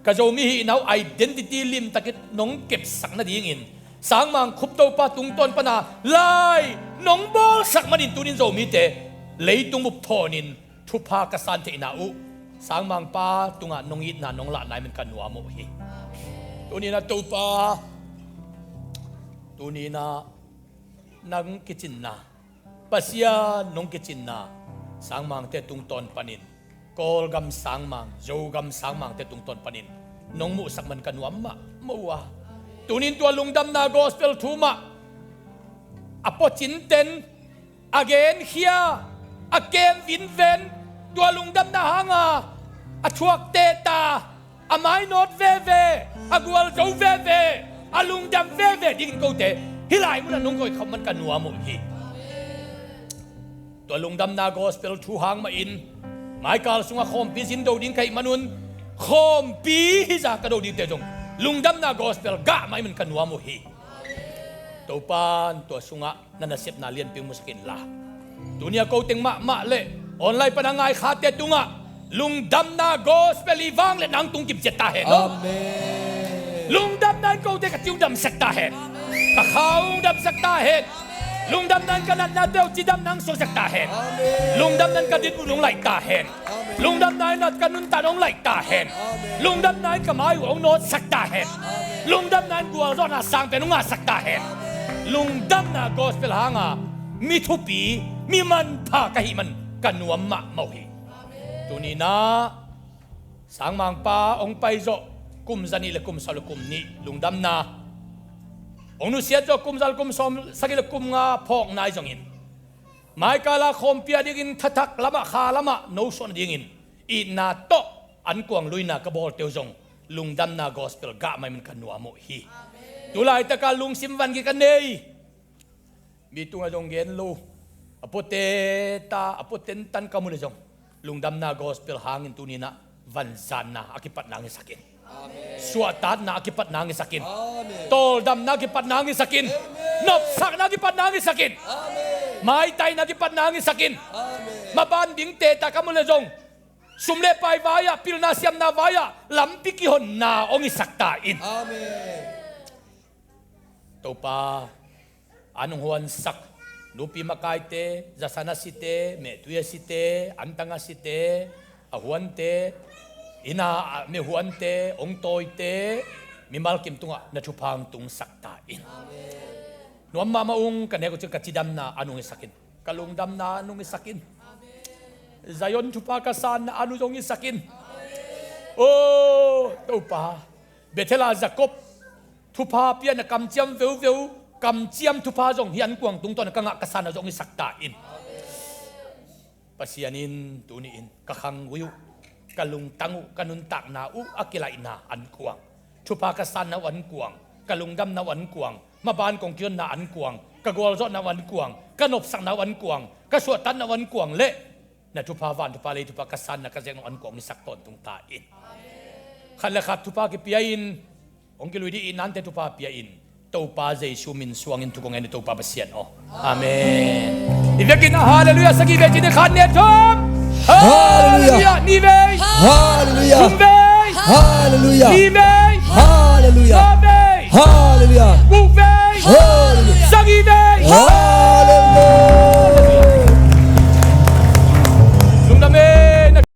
ka Zomi hihna uh identity limtakin nong kepsak nadingin Sangmang Khup Topa tungtawn pana lai nong bawlsak manin tunin Zomite leitung bup thawnin thupha ka san theihna uh Sangmangpa tungah nong itna nong lahna ahih man ka nuam uh hi. Tuni-in ah Topa, tuni-in ah nang kicinna, Pasian nong kicinna Sangmangte tungtawn panin, Kawlgam Sangmang, Zogam Sangmangte tungtawn panin nong muhsak man ka nuam mahmah uh a, tunin tua lungdamna gospel thu mah a pawcinten, a genkhia, a kem vinven, tua lungdamna hanga a thuak tehta, a mainawt veve, a gualzo veve, a lungdam veve dingin kote hih lai munah nong koih khawm man ka nuam uh hi. Tua lungdamna gospel thu hang mahin maikal sungah khawmpi zin do ding ka hih manun, khawmpi hih zah ka do dingte zong lungdamna gospel gah mah ahih man ka nuam uh hi. Topa in tua sungah na nasepna lianpi musak inla, tuni a ko teng mahmah le online pana ngaikhate tungah lungdamna gospel i vangliatna hong tung kim ciat ta hen. Amen. Lungdamna in kote ka ci uh damsak ta hen. Ka kha uh damsak ta hen. Lungdamna in ka natnate uh cidamna hong suaksak ta hen. Amen. Lungdamna in ka dinmun hong laih ta hen. Amen. Lungdamna in ka nuntakna hong laih ta hen. Amen. Lungdamna in ka mai uh hong nawtsak ta hen. Amen. Lungdamna in gualzawhna sangpen hong ngahsak ta hen. Amen. Lungdamna gospel hanga mi thupi, mi manpha ka hih man ka nuam mahmah uh hi. Tuni-in ah Sangmangpa hong paizawh kum zanih le kum sawm le kum nih lungdamna, hong nusiat zawh kum za le kum sawm sagih le kum nga phawkna ahi zongin, maikala khawmpi a dingin thathak lamah kha lamah no suah nadingin itna tawh ankuang luina ka bawlte uh zong lungdamna gospel gah mah ahih man ka nuam uh hi. Tu laitaka lungsim vangik a nei, Mi tungah zong gen lo, a puate ta, a puate tan ka mu le zong, lungdamna gospel hangin tuni-in ah vanzanna a kipat nang hisak in. Suahtakna a kipat nang hisak in. Tawldamna a kipat nang hisak in. Nopsakna a kipat nang hisak in. Maitaina a kipat nang hisak in. Maban dingte ta ka mu le zong, sum le pai vai-ah, pilna siamna vai-ah lampi kihonna hong hisak ta in. Topa, an hong huansak nupi makaite, zasan a site, mehtui a site, antang a site, a huante, inn a mehuante, hong tawite, mimal kim tungah na thupha hong tungsak ta in. Nuam mahmah ung, ka nek uh ciang ka cidamna an hong hisak in. Ka lungdamna an hong hisak in. Zion thupha ka sanna an hong hisak in. O Topa, Bethel a Jacob thupha piakna kamciam veuveu, kamciam thupha zong hih ankuang tungtawn ka ngah ka sanna zong hong hisak ta in. Pasian in tuni-in ka khanggui uh, ka lungtang uh, ka nuntakna uh a kilaihna ankuang, thupha ka sanna uh ankuang, ka lungdamna uh ankuang, maban kong kihonna ankuang, ka gualzawhna uh ankuang, ka nopsakna uh ankuang, ka suahtakna uh ankuang le na thupha, van thupha, lei thupha ka sanna ka zek nong ankuang hong hisak tawntung ta in. Khat le khat thupha kipia in, hong kilui ding itnate thupha pia in. Topa Jesu min suangin thu kong ngen hi, Topa Pasian aw. Amen. I vekin a halleluiah sagih vei ci ni, khat, nih, thum. Halleluiah. Nih vei. Halleluiah. Thum vei. Halleluiah. Nih vei. Halleluiah. Nga vei. Halleluiah. Guk vei.